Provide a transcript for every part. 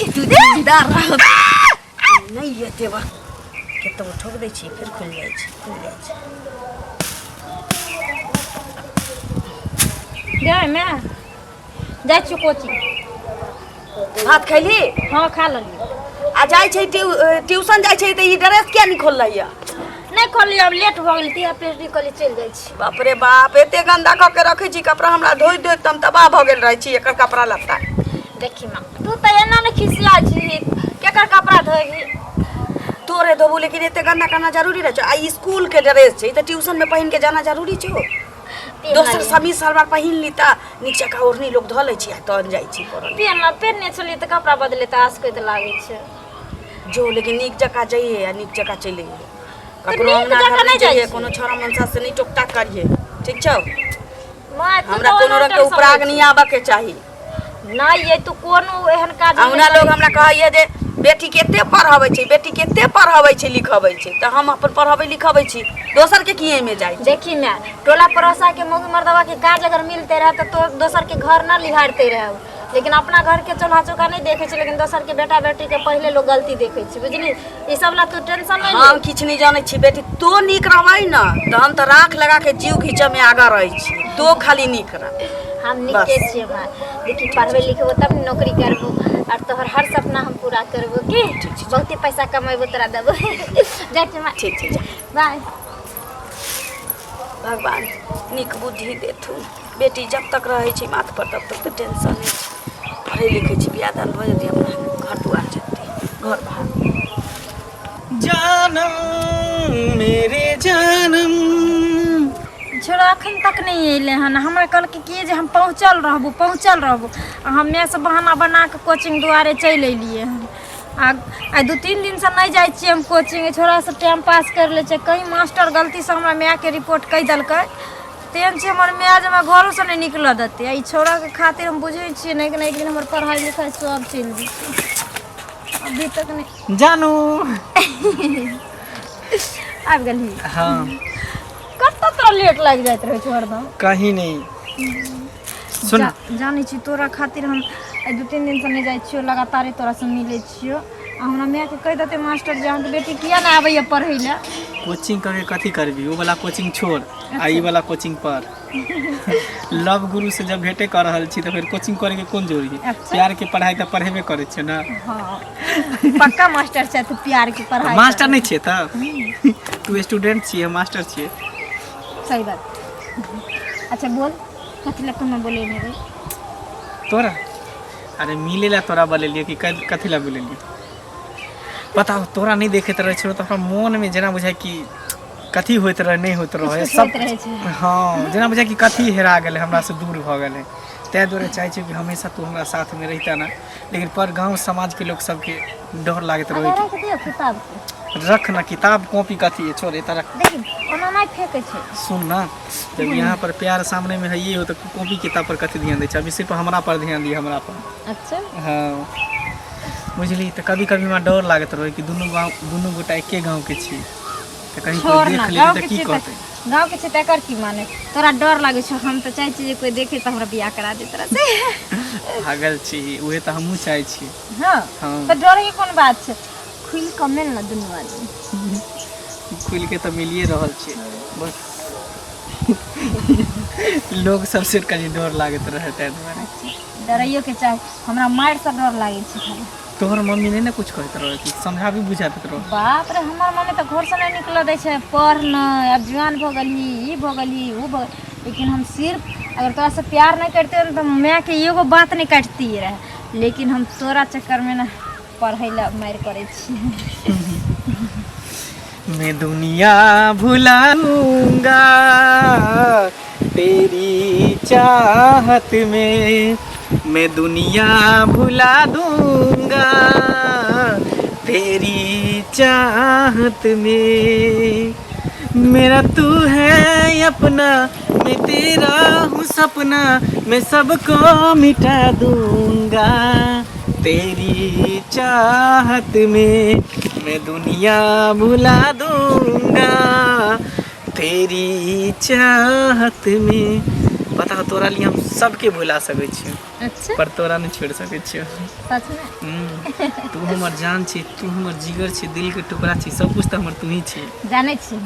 देखी तू जिंदा रह नहीं एते बा कतबो ठोक दै छियै फेर खुलि जाइ छै, खुलि जाइ छै। गै माय, जाइ छियौ कोचिंग। भात खैली? हाँ, खा लेलियै। आ जाइ छै ट्यूशन जाइ छै तऽ ई ड्रेस किया नहि खोललै यऽ? नहि खोललियै, आब लेट भऽ गेल, तिया पेट कहलियै चलि जाइ छी। बाप रे बाप, एते गंदा कऽ के रखै छी कपड़ा, हमरा धोइत धोइत हम तबाह भऽ गेल रहै छी एकर कपड़ा लत्ता। देखी माँ, तू तऽ एना नहि खिसिया छी, केकर कपड़ा धोबही? तोरे धोबू, लेकिन एते गंदा करना जरूरी रहै छै? आ स्कूल के ड्रेस छै, ई तऽ ट्यूशन में पहिन के जाना जरूरी छौ? दोसर समीज सलवार पहिन ली तऽ नीक जकाँ ओढ़नी लोक धऽ लै छै आ तहन जाइ छै पढ़ऽ। पेन पेनने छलियै तऽ कपड़ा बदले तऽ आसकैत लागै छै। जो, लेकिन नीक जकाँ जइहे आ नीक जकाँ चलि अइहे। ककरो नीक अङ्गना जकाँ घर नहि नहि जाइ जइहे, छी। कोनो छौड़ा मनसा से नहि टोकटाक करिहे, ठीक छौ? माय, तू हमरा तऽ कोनो ओना रंगके टेंशन उपराग लै नहि छी। आबऽके चाही। नहि ये, तू कोनो एहन काज आ नहि ओना लोग करै हमरा छी। कहैया जे बेटी कते पढ़बै छै, बेटी कते पढ़बै छै लिखबै छै, तऽ हम अपन पढ़बै लिखबै छी, दोसर के की एहिमे जाइ छै? देखी माय, टोला पड़ोसा के मौगी मर्दवा के काज अगर मिलते रहे तऽ तो दोसर के घर न लिहारते रहे, लेकिन अपना घर के चूल्हा चौका नहीं देखे छै, लेकिन दोसर के बेटा बेटी के पहले लोग गलती देखे छै, बुझली? ई सब ला तू टेंशन नहीं हम ले। किछु नहि जानै छी बेटी, तो नीक रहबै ने तऽ हम तऽ राख लगा के जीव घीचऽ मे आगाँ रहै छी, तो खाली नीक रह। हम नीके छियै माँ। देखी, पढ़बै लिखबो तब ने नौकरी करबो और तोहर हर सपना हम पूरा करबो। की बहुते पैसा कमेबो, तोरा देबो। जाइ छियै माँ। ठीक छै, जा। बाय। भगवान नीक बुद्धि देथुन। बेटी जब तक रहै छै माथ पर तब तक तऽ टेंशन नहि छै। पढ़ै लिखै छै, बियाह दान भऽ जेतै, अपना घर दुआर जेतै, घर बाहर। जानम मेरे जानम। छोड़ा अखन तक नहि अयलै हन। हमरा कहलकै कि जे हम पहुँचल रहबो, पहुँचल रहबो, आ हम मायसँ बहाना बना कऽ कोचिंग दुआरे चलि अयलियै हन। आ आइ 2-3 दिनसँ नहि जाइ छियै हम कोचिंग, छोड़ासँ टाइम पास करि लै छियै। कहीं मास्टर गलतीसँ हमरा मायके रिपोर्ट कहि देलकै, तेहन छै हमर माय जे हमरा घरोसँ नहि निकलऽ देतै। आ ई छौड़ाके खातिर हम बुझै छियै ने कि एक दिन हमर पढ़ाइ लिखाइ सब चलि जेतै। अभी तक नहि। जानू। आबि गेलही? हाँ। कतऽ तोरा लेट लागि जाइत रहै छौ हरदम? कहीं नहीं, सुन। जानै छी, तोरा खातिर हम आइ 2-3 दिनसँ नहि जाइ छियौ, लगातारे तोरासँ मिलै छियौ। आ हमरा मायके कहि देतै मास्टर जे अहाँके बेटी किया नहि आबैए पढ़ै लए। कोचिंग करके कथी करबी? वो वाला कोचिंग छोड़ आ ई वाला कोचिंग पर। लव गुरु से जब भेटे कर रहल छी तऽ फेर कोचिंग करे के कोन जरूरी है? प्यार के पढ़ाई तऽ पढ़ेबे करै छै ना। हँ, पक्का मास्टर छै तू प्यार के पढ़ाई। मास्टर नहीं छियै तऽ तू स्टूडेंट छियै, हम मास्टर छियै। सही बात। अच्छा बोल, कथी लए कोनो बोले नहीं रे? तोरा अरे मिले ला तोरा बोलेलियै कि कथी ला बोलेलियै बताओ? तोरा नहीं देखैत रहै छौ तऽ हमरा मोनमे जेना बुझाइ कि कथी होइत रहै, नहि होइत रहै। कुछ-कुछ सब होइत रहै छै। हँ, जेना बुझाइ कि कथी हेरा गेलै, हमरासँ दूर भऽ गेलै। ताहि दुआरे चाहै छियै कि हमेशा तू हमरा साथमे रहिता ने, लेकिन पर गाँव समाजके लोक सबके डर लागैत रहै। अच्छा, राखि दियौ किताब के। रख ना किताब कॉपी, कथी है, छोड़, एतऽ रख। देखी, ओना नहि फेकै छै। सुन ना, जब यहाँ पर प्यार सामने में है ये हो तऽ कॉपी किताब पर कथी ध्यान दै छै? अभी सिर्फ हमरा पर ध्यान दिअ, हमरा पर। अच्छा। हँ, बुझली? तऽ कभी कभी हमरा डर लागैत रहै कि दुनू गाँव, दुनू गोटा एके गाँवके छी तऽ कहीं कोइ छोड़ देख ना। लेतै गाँव तऽ के की छै कहतै? तऽ गाँव के छै तऽ एकर की माने? तोरा डर लागै छौ, हम तऽ चाहै छी जे कोइ देखे तऽ हमरा बियाह करा दे तोरा से। पागल छी, उहे तऽ हमहूँ चाहै छी। हँ। हँ। तऽ डरे के कोन बात छै? खुलि कऽ मिल ने दुनू आदमी। खुलि के तऽ मिलिए रहल छियै, बस लोग सबसे कनि डर लागैत रहै ताहि दुआरे। डरैयो के चाही। हमरा मारि से डर लागै छै खाली। तोहर मम्मी नहि ने कुछ कहैत रहै कि समझाबी बुझाबैत रहै? बाप रे, हमर मम्मी तऽ घरसँ नहि निकलऽ दै छै। पढ़ नहि, आब जुआन भऽ गेलही, ई भऽ गेलही, ओ भऽ गेल। लेकिन हम सिर्फ अगर तोरासँ प्यार नहि करितियै ने तऽ मायके एगो बात नहि काटतियै रहए, लेकिन हम तोरा चक्करमे ने पढ़ै लए मारि करै छियै। मैं दुनिया भुला दूंगा तेरी चाहत में, मैं दुनिया भुला दूंगा तेरी चाहत में। मेरा तू है अपना, मैं तेरा हूँ सपना, मैं सबको मिटा दूंगा तेरी चाहत में। मैं दुनिया भुला दूंगा तेरी चाहत में। पता तोरा लिए हम सबके भुला सकै छियै। अच्छा। पर तोरा नहीं छोड़ सकै छियै। सच में? तू हमर जान छी, तू हमर जिगर छी, दिल के टुकड़ा छी, सब कुछ तऽ हमर तू ही छी। जानै छी,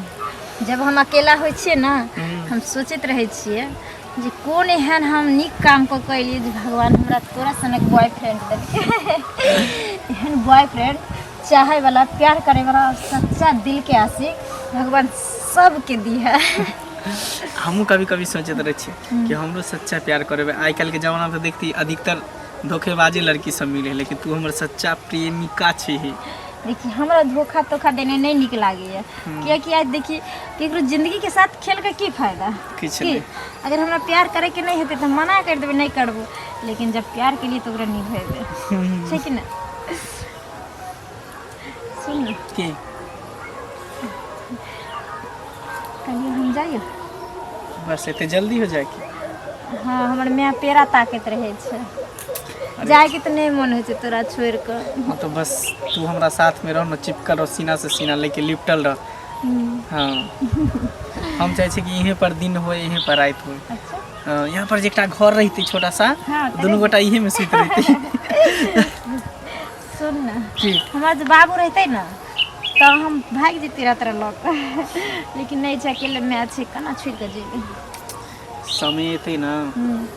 जब हम अकेला होइ छियै ने, हम सोचैत रहै छियै जे कोन एहन हम नीक काम कऽ कऽ एलियै जे भगवान हमरा तोरा सनक बॉयफ्रेंड देलकै। एहन बॉयफ्रेंड, चाहे वाला, प्यार करे वाला और सच्चा दिल के आशिक भगवान सबके दी है। हमहूँ कभी कभी सोचैत रहै छियै कि हमरो सच्चा प्यार करेबै। आइ काल्हिके जमानामे तऽ देखती अधिकतर धोखेबाजी लड़की सब मिले, लेकिन तू हमर सच्चा प्रेमिका छी। देखी, हमरा धोखा तोखा देने नहीं निक लागैया, कियाकि आज देखी केकरो जिंदगी के साथ खेल के की फायदा? किछु की नहि। अगर हमरा प्यार करे के नहीं हेतै तऽ मना कर देबै, नहीं करबो, लेकिन जब प्यार के लिए तो ओकरा निभेबै छै कि ना? सुन ने। की? कहलियै हम जाइयो। बस एते जल्दी हो जाए की? हाँ, हमर माय पेड़ा ताकैत रहै छै। जायके तऽ नहि मन होइ छै तोरा छोड़ि कऽ। हाँ, तो बस तू हमरा साथ में रह न, चिपकल रह, सीना से सीना लेके लिपटल रह। हाँ, हम चाहे छी कि यहीं पर दिन हो, यहीं पर रात हो। अच्छा। हाँ, यहाँ पर जे एकटा घर रहितै छोटा सा, हाँ, तऽ दुनू गोटा इहे में सुति रहितै। सुन ने। की? हमरा जे बाबू रहितै ने तऽ हम भागि जैती रहत लऽ कऽ, लेकिन नहि छै, अकेले माय छै, केना छोड़ि कऽ जेबै? समय एतै ने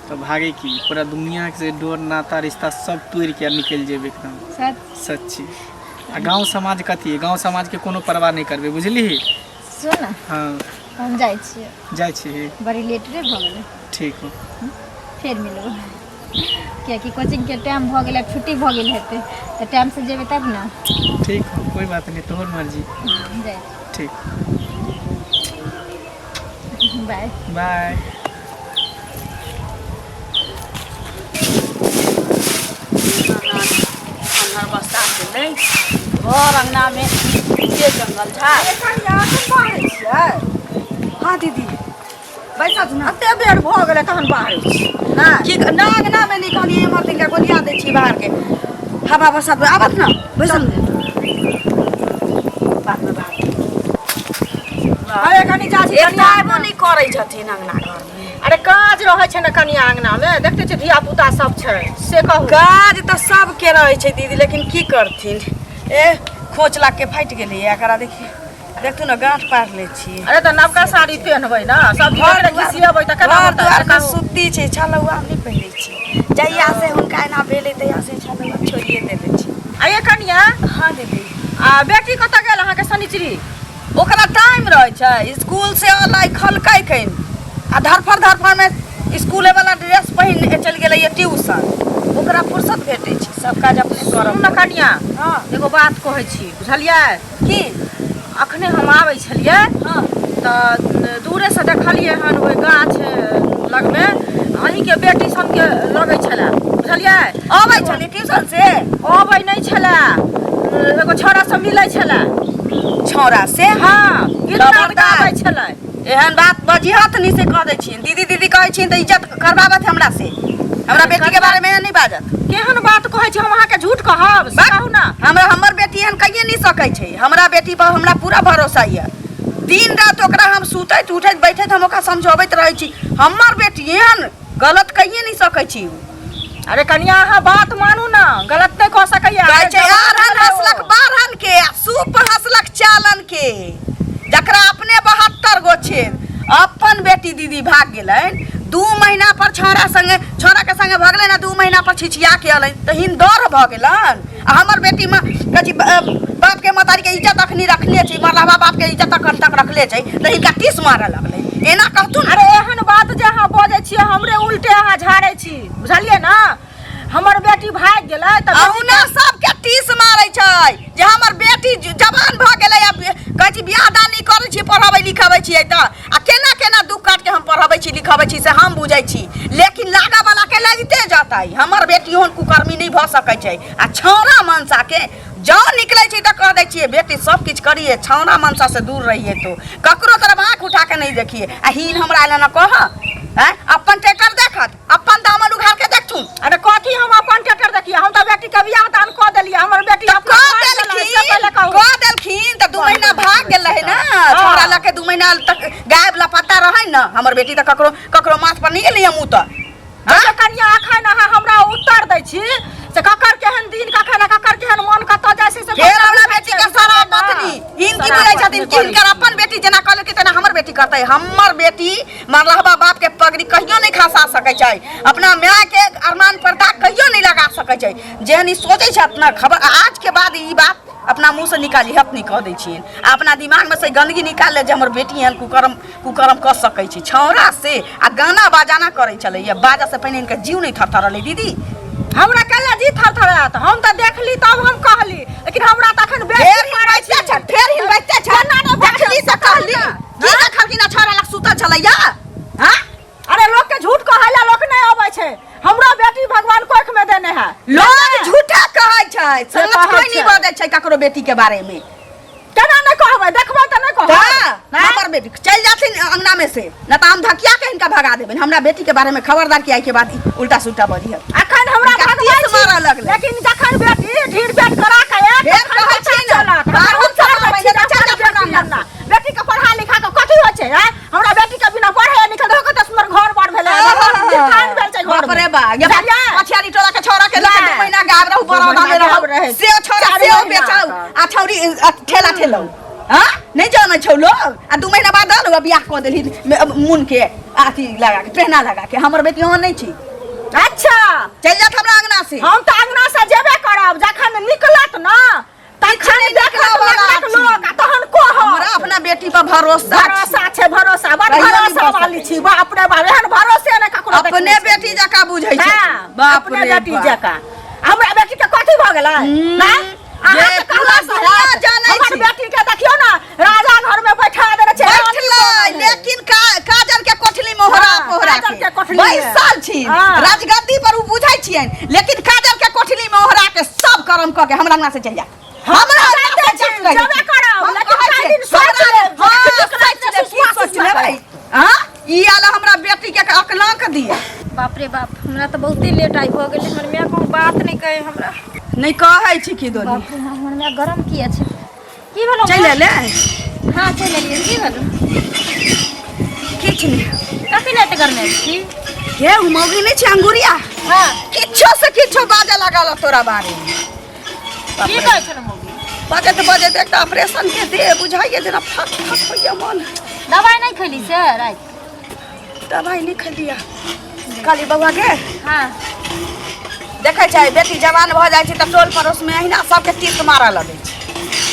तऽ भागे की, पूरा दुनिया से डोर नाता रिश्ता सब तोड़ि के निकलि जेबै एकदम। सच? सच्ची। आ गाँव समाज कथी, गाँव समाज के कोनो परवाह नहि करबै, बुझलिही? सुन ने। हाँ। हम जाइ छियै। जाइ छी। बड़ी लेट रे भऽ गेलै। ठीक हो। फेर मिलबै, कियाकि कोचिंगके टाइम भऽ गेलै, छुट्टी भऽ गेल हेतै, तऽ टाइमसँ जेबै तब ने। ठीक हो, कोई बात नहीं, तोहर मर्जी। जाइ। ठीक। छी, बाय। बाय। अन्हर बरसात भेलै, घर अङ्गनामे के जंगल झाड़। हाँ दीदी, बैसत ने। एते बेर भऽ गेलै तहन बाहरै छी नहि? की ना, अङ्गनामे नहि कहलियै, एम्हर तनिका गोलिया दै छी, बाहरके हवा बसात आबत ने। बैसल बादमे बात। अरे कनि चाची, एकटा कनिया आबो नहि करै छथिन अङ्गना घरमे। अरे काज रहै छै ने कनिया अङ्गनामे, देखते छियै धिया पुता सब छै, से कहू। काज तऽ सबके रहै छै दीदी, लेकिन की करथिन? ए खोच लाग के फाटि गेलै, एकरा देखी, देखू ने, गाँठ पारि लै छी। अरे तऽ नवका साड़ी पेहनबै ने, सब दिन घर एकरे घिसियेबै तऽ केना घर होतै? दुआरमे कहू। सुती छै, छलौआ नहि पहिरै छी। जहिया से हुनका एना भेलै तहिया से छलौआ छोड़िए देने छी। आ ये कनिया। हाँ दीदी। आ बेटी कतऽ गेल अहाँके शनिचरी? ओकरा टाइम रहै छै, स्कूल से अलै, खलकै कनि आ धरफड़ धरफड़मे स्कूले वाला ड्रेस पहिन चलि गेलै ट्यूशन। ओकरा फुर्सत भेटै छै? सब काज अपने सुनू करब। ने कनिया। हँ। एगो बात कहै छी, बुझलियै? की? अखने हम आबै छलियै तऽ दूरेसँ देखलियै हन, ओहि गाछ लगमे अहीँके बेटी सनके लगै छलै, बुझलियै? अबै छलै ट्यूशन से? अबै नहि छलै, एगो छौड़ा सब मिलै छलै। छौड़ा से? हाँ, गीत नाद खबरदार। गाबै छलै। एहन बात बजिहत नहीं से कह दै छियनि। दीदी दीदी कहै छियनि तऽ इज्जत करबाबत हमरा से। हमरा बेटी के बारे में एहन नहीं बाजत। केहन बात कहै छी, हम अहाँके झूठ कहब? से कहू ने। हमरा हमर बेटी एहन कहिए नहीं सकै छै। हमरा बेटी पर हमरा पूरा भरोसा यऽ। दिन रात ओकरा हम सुतैत उठैत बैठैत हम ओकरा समझाबैत रहै छी। हमर बेटी एहन गलत कहिए नहीं सकै छी उ। अरे कनिया, अहाँ बात मानू ने, गलत नहि कऽ सकैया। कहै छै जवान आरहन भेलै ओ। हंसलक बारहन के आ सूप हंसलक चालन के, जकरा अपने 72 गो छेद। अपन बेटी दीदी भाग गेलनि 2 महीना पर छौड़ा संगे, छौड़ा के संगे भगलै ने, 2 महीना पर छिछिया के अलै तऽ हिन्दर भऽ गेलनि। आ हमर बेटी माँ कहै छी बाप के महतारी के इज्जत अखनी रखले छै, मरलहबा बाप के इज्जत अखन तक रखले छै, तऽ हिनका टीस मारऽ लगलै। एना कहथुन। अरे एहन बात जे अहाँ बजै छियै, हमरे उल्टे अहाँ झाड़ै छी, बुझलियै ने? हमर बेटी भागि गेलै तऽ अहुना सबके टीस मारै छै जे हमर बेटी जवान भऽ गेलै। आब कहै छी बियाह दान नहि करै छी, पढ़बै लिखबै छियै तऽ आ केना केना दुःख काटि के हम पढ़बै छी लिखबै छी से हम बुझै छी, लेकिन लागऽ वाला के लगिते जतै। हमर बेटी ओहन कुकर्मी नहि भऽ सकै छै। आ छौड़ा मनसा के जँ निकलै छै तऽ कह दै छियै, बेटी सब किछु करिए, छौड़ा मनसा से दूर रहिए, तो ककरो तरफ आँख उठा के नहीं देखिए। आ हीन हमरा एना न कह, आँय, अपन ट्रैक्टर देखत, अपन दामन उघार के देखथुन। अरे कथी हम अपन ट्रैक्टर देखिए? हम तऽ बेटी के बियाह दान कऽ देलियै, हमर बेटी तऽ अपना कऽ भागि गेलै, से पहिले देलखिन कहू। कऽ देलखिन तऽ 2 महीना भाग गेल रहै ने छौड़ा लऽ के, 2 महीना तक गायब लापता रहै। ने हमर बेटी तऽ ककरो ककरो माथ पर नहि गेलै मुँह तऽ। हाँ? कनिया अखन अहाँ हमरा उत्तर दै छी से ककर केहन दिन कखन आ ककर केहन मन कतऽ जाइ छै से फेर हमरा बेटी के सारा पत्नी हिन की बुझै छथिन कि हिनकर अपन बेटी जेना कहलकै तेना हमर बेटी करतै। हमर बेटी मरलहबा बाप के पगड़ी कहियो नहि खसा सकै छै, अपना माय के अरमान पर दाग कहियो नहि लगा सकै छै। जेहन ई सोचै छै अपना खबर आज के बाद ई बात अपना मुँह से निकाली हत नहि कह दै छियनि आ अपना दिमाग में से गंदगी निकाल ले जे हमर बेटी एहन कुकर्म कुकर्म कऽ सकै छै। छौड़ा से आ गाना बजाना करै छलैया, बाजा से पहिने हिनकर जीव नहि थरथरलै दीदी। हमरा कल्ला जी थरथरात, हम तऽ देखली तब हम कहली, लेकिन हमरा तऽ अखन बेसी फेर हिलबैते छै, फेर हिलबैते छै। देखली से कहली की देखलखिन आ छौड़ा लग सुतल छलैया? हाँ? अरे लोग के झूठ कहै ला लोग नहीं अबै छै। हमरा बेटी भगवान कोख में देने है। लोग झूठा कहै छै, से सच कहै कोई नहीं छै। बजै छै ककरो बेटी के बारे में। केना नहीं कहबै, देखबै तऽ नहीं कहबै। तऽ हमर बेटी चलि जाथिन अंगना में से, न तऽ हम धकिया के हिनका भगा देबनि। हमरा बेटी के बारे में खबरदार कि आई के बाद ई उल्टा सुल्टा बजी है। अखन हमरा हिनका भगबै तीस छी, मारऽ लगलै। लेकिन जखन बेटी ढीर बेट करा के आयत, फेर तखन कहै बच्चा छियै ने, चलत। बाहर हम चलबै, चलबै नहि छी, तऽ चलि अपन जाथिन बेटी अंगना। अंगना। बेटी के पढ़ा लिखा के कथी होइ छै, आँय? हमरा बेटी के बिना पढ़े लिखे देखो कते सुंदर घर बार भेलै, तीर्थान भेल छै घर बाप रे बा, ये बुझलियै? पछियारी टोला के छौड़ा के लऽ के नहि। 2 महीना गायब रहू, दू बड़ौदा महीना में रहू, गायब रहै। से छौड़ा चारि सेहो महीना बेचाउ तक। आ छौड़ी ठेला ठेलौ। हाँ? नहि जानै छौ लोग। आ 2 महीना बाद आलू बियाह कऽ देलही मुन के अथी लगा के, पेहना लगा के। हमर बेटी ओहन नहि छी। अच्छा चलि जात हमरा अंगना से। हम तऽ अंगना से जेबे करब, जखन निकलत ना तखन नहि देखत निकलऽ लगलक छी। लोक आ तहन कहत। हमरा अपना बेटी पर भरोसा छै। भरोसा छै, भरोसा बड़ कहियो नहि भरोसा भऽ वाली सकै छी। बाप रे बाप, एहन भरोसे नहि ककरो अपने देखने छी। बेटी जकाँ बुझै छै। हाँ, बाप अपने रे बेटी बाप। जकाँ। हमरा बेटी के कथी भऽ गेलै? ना? अहाँ जे के कहला पूरा से दुनिया हैत। जानै हमर छी। बेटी के देखियौ ना, राजा घर में बैठा देने छै, रानी बैठलै, बनल है। लेकिन काजल के कोठली में होरा हाँ, पोहरा काजल के कोठली में। बैसल छी। हाँ। राजगद्दी पर उ बुझै छियनि, लेकिन काजल के कोठली में ओहरा के सब कर्म कऽ के हमरा अंगना से चलि जा। हमरा अंगना जाइते से छी, जाइत कहै जेबे छी। करब, हम लेकिन कहै काल्हि छियै, दिन सोचि हमरा- लेब, हाँ, जे निकलत सोचि लेब, से की सोचि लेबै? हाँ? ई आल हमरा बेटी के अकलंक दिया। बाप रे बाप, हमरा तऽ बहुते लेट आइ भऽ गेलै। हमर माय कोनो बात नहि कहे हमरा। नहि कहै छी की दोनी। बाप रे, हमर माय गरम किया छै? की भेलौ? चलि एलै? हाँ चलि एलियै। की भेलौ? किछु नहि। कथी लए एते गरमे छी? हे उ मौगी नहि छै अंगुरिया? हाँ। किछो से किछो बाजऽ लागल तोरा बारे में। की कहै छलौ मौगी? बजैत बजैत एकटा ऑपरेशन के देह बुझाइए जेना फक फक होइए मन। दवाइ नहि खैली से राति? दवाइ नहि खेलिया। कहली बौआ गे। हाँ। देखै छै बेटी जवान भऽ जाइ छै तऽ टोल पड़ोसमे अहिना सबके तीत मारऽ लगै छै।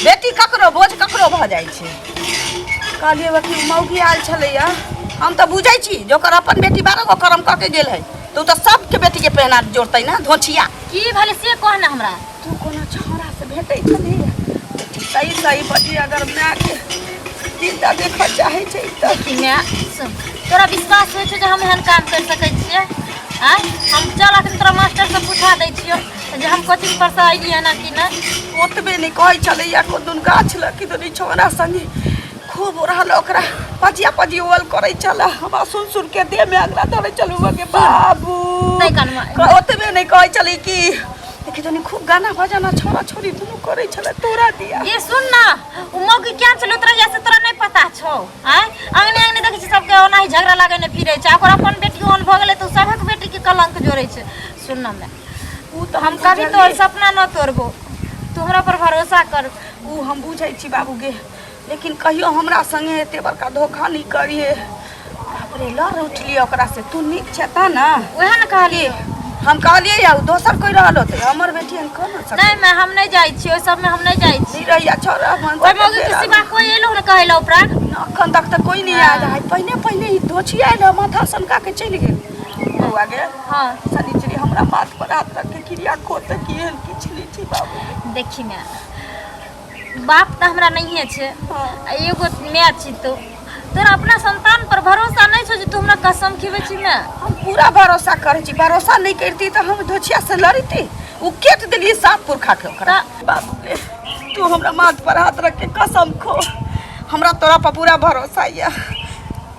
बेटी ककरो बोझ ककरो भऽ जाइ छै। कहलियै कि मौगी आयल छलैया, हम तऽ बुझै छी जे ओकर अपन बेटी 12 गो करम कऽ के गेल है, तऽ ओ तऽ सबके बेटीके पहना जोड़तै ने धोछिया। की भेलै से कह ने हमरा। तू कोनो छौड़ा से भेटै छलही? बेटी सही सही बजी, अगर मायके जिंदा देखऽ चाहै छै तऽ। देखी माय, सुन, तोरा विश्वास होइ छौ जे हम एहन काम करि सकै छियै? आँय, हम चल अखन तोरा मास्टर से पूछा दै छियौ जे हम कोचिंग पर से अयलियै हन कि नहि। ओतबे नहि कहै छलैया, कोन गाछ लग कि दुनू छौड़ा संगे खूब रहल, ओकरा पजिया पजियोल करै छलै। हमरा सुन सुन के देह में अगला धरै छलू के बाबू। तै कानमे। ओतबे नहि कहै छलै कि देखी तनी खूब गाना बजाना छोरा छोरी दुनू करै छलै तोरा दिया। ये सुन ना, उ मौगी क्या छलै तोरा या से तोरा नहीं पता छौ? आँय, अंगने अंगने देखै छी सबके ओनाही झगड़ा लगेने फिरै छै, आ ओकर अपन बेटी ओहन भऽ गेलै तऽ सभक बेटी के कलंक जोड़ै छै। सुन ना माय, उ तऽ हम कभी तोहर सपना न तोड़बो, तू हमरा पर भरोसा कर। उ हम बुझै छी बाबू गे, लेकिन कहियो हमरा संगे एते बड़का धोखा नहीं करिहे। बाप रे, लड़ उठलियै ओकरा से। तू नीक छै ता ना? वएह ने कहलियै। हम कहलियै या दोसर कोई रहल होतै, हमर बेटी हम कोना सकै? नहीं मैं हम नहीं जाइ छी, ओहि सबमे हम नहीं जाइ छी। नहीं रहिया छोरा मन ओहि मौगी के सिवा कोई एलो ने कहै ला उपरा? अखन तक तऽ कोई नहीं आयल है। पहिने पहिने ई दोछी आयल है, माथा सनका के चलि गेल। बौआ गे। हाँ। शनिचरी हमरा माथ पर हाथ रख के क्रिया खो तऽ की एहन किछु नहि छै बाबू। देखी मैं, बाप तऽ हमरा नहिए छै, आ एगो माय छी। तो तोरा अपना संतान पर भरोसा नहीं छौ जे तू हमरा कसम खिबै छी? माय, हम पूरा भरोसा करै छी। भरोसा नहीं करती तऽ हम दोछिया से लड़ती? उ केट देलियै सात पुरखा के ओकरा। बाबू गे, तू हमरा माथ पर हाथ रख के कसम खो, हमरा तोरा पर पूरा भरोसा यऽ।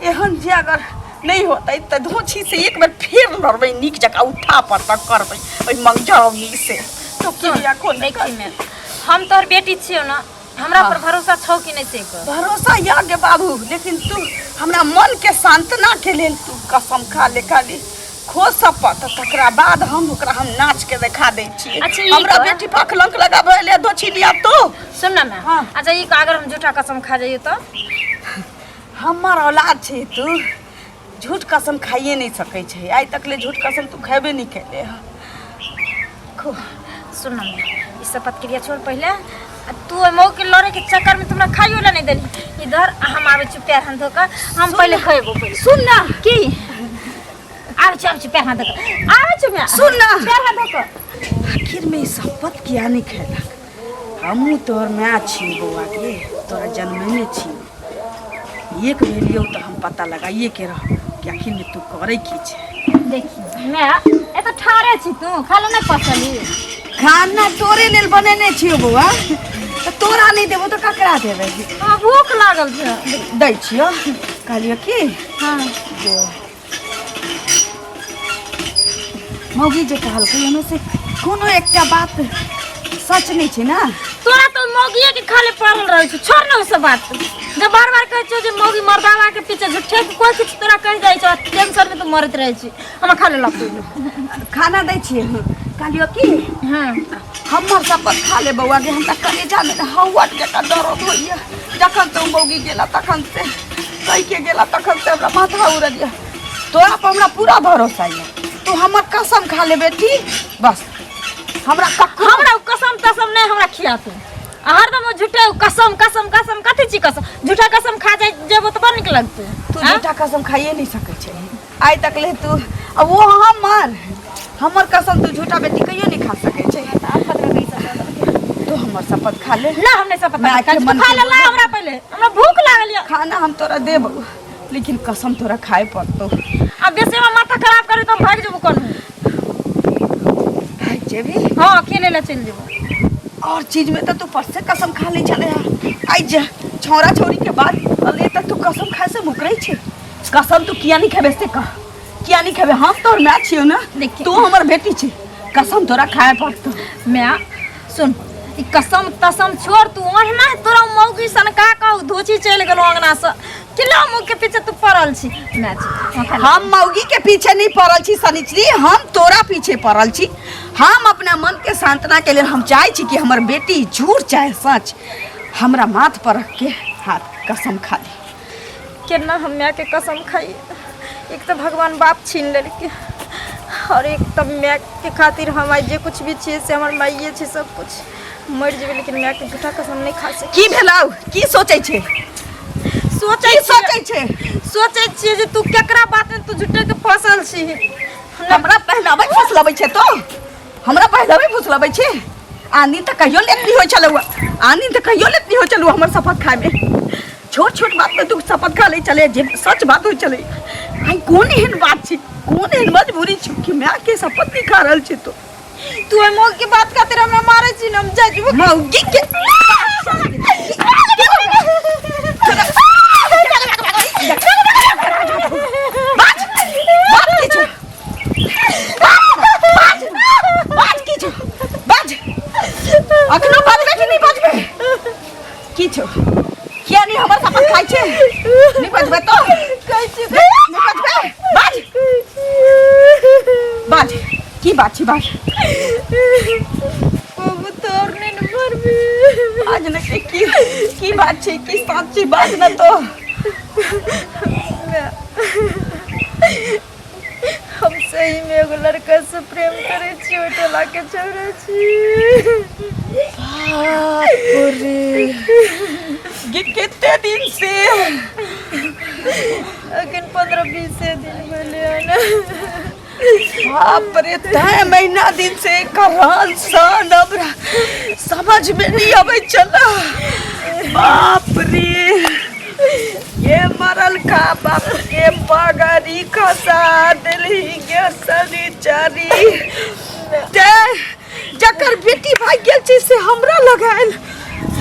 एहन जे अगर नहीं होतै तऽ धोछी से एक बेर फेर लड़बै, नीक जकाँ उठा पटक करबै ओहि मंगजौनी से। तो क्रिया को देखी मैं, हम तोहर बेटी छियौ ना, हमरा पर भरोसा छौ कि नहि से कह। भरोसा या गे बाबू, लेकिन तू हमरा मन के सांत्वना के लेल तू कसम खा ले, खाली खो शपथ, तकरा बाद हम ओकरा हम नाच के देखा दै छियै। अच्छा, ई हमरा कह। बेटी पर कलंक लगाबै ले दोछी लिया तू। सुन ना मैं। हाँ। अच्छा ई कह, अगर हम झूठा कसम खा जाइए तो? हमर औलाद छै तू, झूठ कसम खाइए नहीं सकै छै। आइ तक ले झूठ कसम तू खेबे नहीं केले हँ। खूब सुन ना मैं, ई शपथ क्रिया छोड़ पहले, आ तू ओहि मऊ के लड़े के चक्कर में तुमरा खाइयो ला नहीं देली। इधर आ हम आबै छी पैर हाथ धो कऽ, हम पहले खएबो पहले। सुन ना। की आबै छी, आबै छी पैर हाथ धो कऽ आबै छी मैं। सुन ना। पैर हाथ धो कऽ। आखिर में ई शपथ किया नहीं खेलक? हमहूँ तोहर माय छी बौआ गे, तोरा जन्मेने छी। एक भेलियौ तऽ हम पता लगाइए के रहब कि आखिर में तू करै की छै। देखी मैं एतऽ ठाढ़े छी, तू खालो नहि पचली। खाना तोरे लेल बनेने छियौ बौआ, तऽ तोरा नहि देबौ तऽ ककरा देबै? हमरा भूख लागल छै। दै छियौ। कहलियौ की हाँ जे मौगी जे कहलकै ओहिमे से कोनो एकटा बात सच नहि छै ने? तोरा तो मौगिए के खाली पड़ल रहै छौ। छोड़ ना ओ सब बात। जब बार बार कहै छौ जे मौगी मर्दावा के पीछे झूठे के कोई किछु तोरा कहि जाइ छौ, टेंशन में तू मरैत रहै छी। हमरा खाली लगतै खाना दै छियै। कहलियौ की हाँ हमर शपथ खा ले बौआ गे, हमरा कलेजामे ने हौवट जकाँ दर्द होइए। जखन से ओ मौगी गेला तखन से कहि के गेला तखन से हमरा माथा उड़ल यऽ। तोरा पर हमरा पूरा भरोसा यऽ, तू हमर कसम खा ले बेटी, बस हमरा ककरो हमरा उ कसम तसम नहीं हमरा खिया तू। आ हरदम ओ झूठे उ कसम कसम कसम कथी छी कसम? झूठा कसम खा जाय जेबो तऽ बड़ नीक लगतै। तू आँ? झूठा कसम खाइए नहीं सकै छै आइ तक ले तू, आ वो हमर हमर कसम तू झूठा बेटी कहियो नहीं खा सकै छै। तू हमर शपथ खा ले। ना, हम नहीं शपथ माय खा के मन खा के ले ला हमरा पहिले, हमरा भूख लागल यऽ। खाना हम तोरा देबौ, लेकिन कसम तोरा खाए पड़तौ। आ बेसी हमरा माथा खराब करे तऽ हम भागि जेबो कोन। भागि जेबही? हाँ, खेले ला चलि जेबो। और चीज में तो तू पर से कसम खा ले छले हा, आइ जा छौरा छौरी के बात अले तऽ तू कसम खाए से मुकरै छै। कसम तू किया नहीं खेबे से कह, किया नहीं खेबे? हम तोहर माय छियौ ने। देखिए। तू हमर बेटी छी, कसम तोरा खाए पड़तौ। मैं सुन, ई कसम तसम छोड़, तू ओहिना तोरा मौगी सन का कहू धोची चलि गेलो अंगना से किलो मुँह के पीछे तू पड़ल छी। मैं छी, हम खा लेब। हम मौगी के पीछे नहीं पड़ल छी सनिचरी, हम तोरा पीछे पड़ल छी। हम अपना मन के सांत्वना के लेल हम चाहै छी कि हमर बेटी झूठ चाहे सच हमरा माथ पर रख के हाथ कसम खा ले। केना हम माय के कसम खाई? एक तो भगवान बाप छीन लेलकै और एक तो माय के खातिर हम आइ जे कुछ भी छियै से हमर माइए छै सब कुछ। मरि जेबै लेकिन माय के झूठा कसम नहीं खा सकै। की भेलौ? की सोचै छै? सोचै की सोचै छै? सोचै छियै जे तू केकरा बात में तू झूठे के फसल छी। हमरा पहनाबै फुसलबै छै तो, हमरा पहनाबै फुसलबै छै। आनी तऽ कहियो लेट नहीं होइ छलौ, आनी तऽ कहियो लेट नहीं होइ छलौ हमर शपथ खायमे। छोट छोट बात में तू शपथ खा ले चले, जे सच बात होइ छलै। आइ कोन एहन बात छै, कोन एहन मजबूरी छै कि माय के शपथ नहीं खा रहल छै तू? तू ओहि मौगी के बात खातिर हमरा मारै छी ने, हम जाइ जेबो। मौगी के बाज बाज की छै? बाज बाज की छै? बाज, अखनो बाजबे कि नहीं बाजबे? की छौ? किया नहीं हमर शपथ खाइ छै? नहीं बाजबे तो कहै छी। नहीं बाजबे? बाज बाज, की बात छी? बाज। बाबू तोर नहीं न मरबी। बाज न के की की बात छै, की साँच छै? बाज न तो। हम सही में एगो लड़का से प्रेम करे छी, ओहि टोला के छोड़े छी। बाप रे, गे कते दिन से? अखन 15-20 दिन भेलै हन। बाप रे, तै महीना दिन से एकर रहन सहन हमरा समझ में नहीं अबै छल। बाप रे, ये मरल का बाप के पगड़ी खसा देलही गे शनिचरी। ते जकर बेटी भागि गेल छै से हमरा लगायल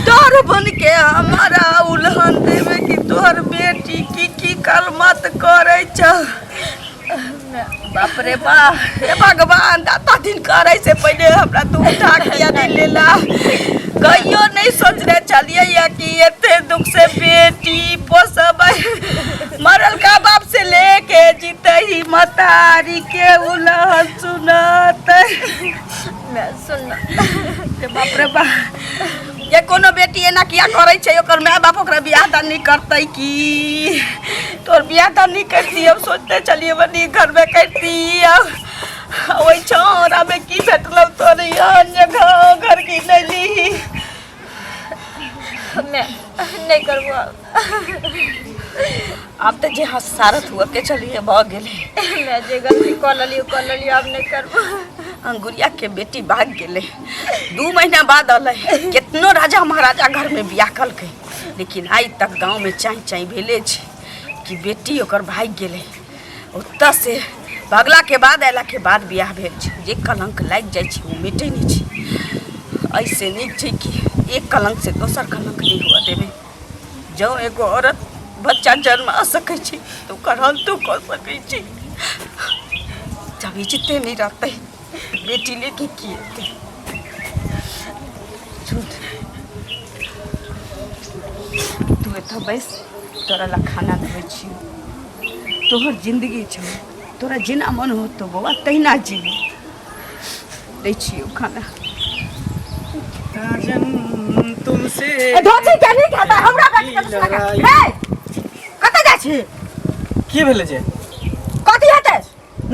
डर बन के हमारा उल्हन देवे कि तोहर बेटी की की कलमत करै छ। बाप रे बा, हे भगवान, दाता दिन करे से पहले हमरा तू उठा किया नहीं लेला? कहियो नहीं सोचने छलियै या कि एते दुख से बेटी पोसबै। मरल का बाप से लेके जीते ही मतारी के उलहन सुनतै। मैं सुन ना। रे बाप रे बाप, ये कोनो बेटी एना किया करै छै? ओकर माय बाप ओकरा बियाह दान नहीं करतै की? तोर बियाह दान नहीं करती, हम सोचते चलिए बनी घर में करती। अब ओहि छौड़ा में की भेटलौ तोर एहन जे घर की नहीं ली? मैं नहीं करबो आब। आब तऽ जे हसारत हुआ के चलिए भऽ गेलै। मैं जे गलती कऽ लेलियो कऽ लेलियो, आब नहीं करबो। अंगुरिया के बेटी भाग गेलै, 2 महीना बाद अलै। केतनो राजा महाराजा घर में बियाह कलकै, लेकिन आइ तक गाँव में चाँय चाँय भेले छै कि बेटी ओकर भागि गेलै। ओतऽ से भगला के बाद अयला के बाद बियाह भेल छै। जे कलंक लागि जाइ छै ओ मिटै नहि छै। एहिसँ नीक छै कि एक कलंक से दोसर कलंक नहि हुअ देबै। जँ एगो औरत बच्चा जन्मा सकै छै तऽ ओकर अंतो कऽ सकै छै। जब इज्जते नहि रहतै, बेटी लेके की एतै? सुन, तू एतऽ बैस, तोरा लए खाना देबै छियौ। तोहर जिन्दगी छौ, तोरा जेना मन होतौ बौआ तहिना जीबी। दै छियौ खाना। साजन तुमसे ए, धोती के नीक हेतै हमरा बेटी के दुश्मन के। हे, कतऽ जाइ छी? की भेलै जे? कथी हेतै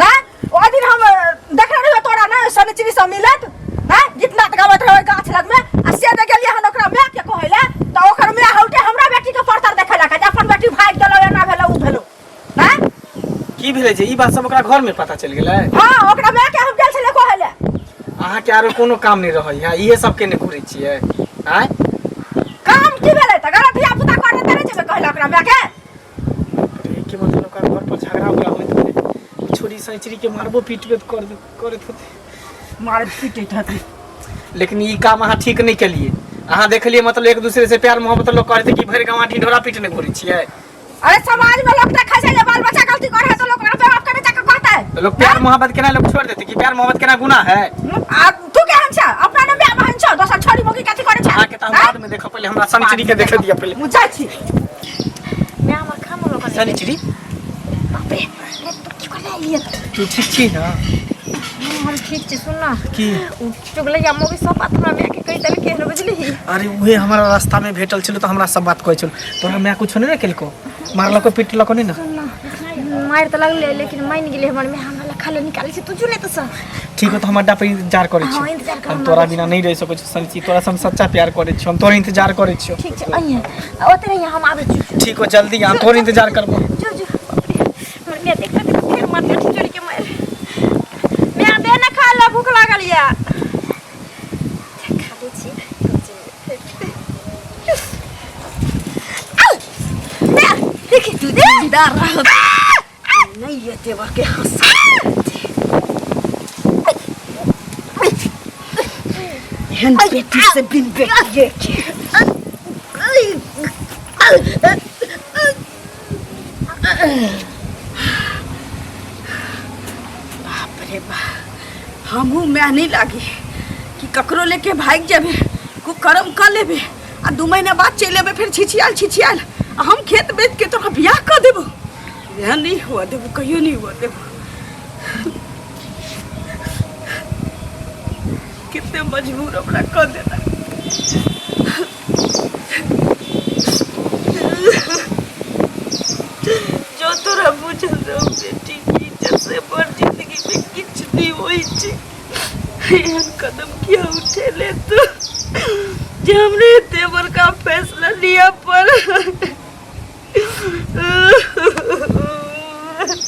ना? ओहि दिन हम देखने रहियो तोरा ना शनिचरी सब मिलत हैं, गीत नाद गाबैत रहो गाछ लगमे, आ से दे गेलियै हन ओकरा माय के कहै ले तऽ ओकर माय हौटे हमरा बेटी के परतर देखै लए जे अपन बेटी भागि गेलौ, एना भेलौ, उ भेलौ हैं। की भेलै जे ई बात सब ओकरा घर में पता चलि गेलै? हाँ, ओकरा माय के हम गेल छलियै कहै ले। अहाँके आरो कोनो काम नहि रहै है? इहे सब के ने घुरै छियै आँय? काम की भेलै तऽ गलत धिया पुता करने तऽ नहि जेबै कहै ले ओकरा माय के। के मतलब ओकरा घर पर झगड़ा उगड़ा होइत होतै, छोरी सैचरी के मारबो पीटबे कर करैत होतै। मार पीटैत हेतै। लेकिन ई काम अहाँ ठीक नहि केलियै। अहाँ देखलियै मतलब एक दूसरे से प्यार मोहब्बत लोग करैत कि भरि गाँव ढिंढोरा पीटने घुरै छियै? अरे, समाज में लोग देखै छै जे बाल बच्चा गलती करे है तो लोग ओकरा बाप के जाके कहतै। तो लोग प्यार मोहब्बत केना लोग छोड़ देते कि प्यार मोहब्बत केना गुनाह है? आ तू केहन छ? अपना ने माय बहन छ, दोसर छोरी मोगी कथी करे छ? अहाँ के तऽ हम बाद में देखब, पहिले हमरा शनिचरी के देखे दिअ पहिले। मुझ जाइ छी। मैं हमर खाना लऽ कऽ। शनिचरी। बाप रे, अरे तू की करले एलियै? तू ठीक छी ना? हम ठीक छी। सुन ना। की? उ चुगलैया मौगी सब बात हमरा माय के कहि देलकै हन, बुझलिही? अरे, उहे हमारा रास्ता में भेटल छलो तऽ हमरा सब बात कहै छल। तोरा माय कुछो नहि ने केलको? मारलको पिटलको नहि ने? सुन ना, मारि तऽ लगलै लेकिन मानि गेलै हमर माय। हमरा लए खाना निकालै छै, तू जो नहि तऽ सब। ठीक हो, तऽ हम अड्डा पर इंतजार करै हाँ, छी। इंतजार कर। हम तोरा बिना नहि रहि सकै छी शनिचरी, तोरा से हम सच्चा प्यार करै छी, हम तोरा इंतजार करै छियौ। ठीक छै, अइहे ओते रहिए, हम आबै छी। ठीक हो, जल्दी आ, तोर इंतजार करबो। जो जो। बाप रे, हमर माय देखते देखते फेर मारतै चोरी के मारि। माय, दे ना खाय ला, भूख लागल या। खा लै छी। आउ, माय देखी। तू जिंदा रह नहीं ये देवर के हंस। एहन बेटी से बिन बेटिए के। बाप रे बाप, हमहूँ माय नहीं लागी कि ककरो लेके भागि जेबे, कुकर्म कऽ लेबे आ 2 महीना बाद चलि एबै फेर छिछियाल छिछियाल, आ हम खेत बेच के तोरा बियाह कऽ देबो। एहन नहीं हुआ देबो, कहियो नहीं हुआ देबो। कितने मजबूर हमरा कऽ देना। जो तोरा बुझल रहो, बेटी की इज्जत से बड़ जिंदगी में किछु नहीं होइ छै। एहन कदम किया उठेले तू जे हमरे एते बड़का फैसला लिअ पड़ल?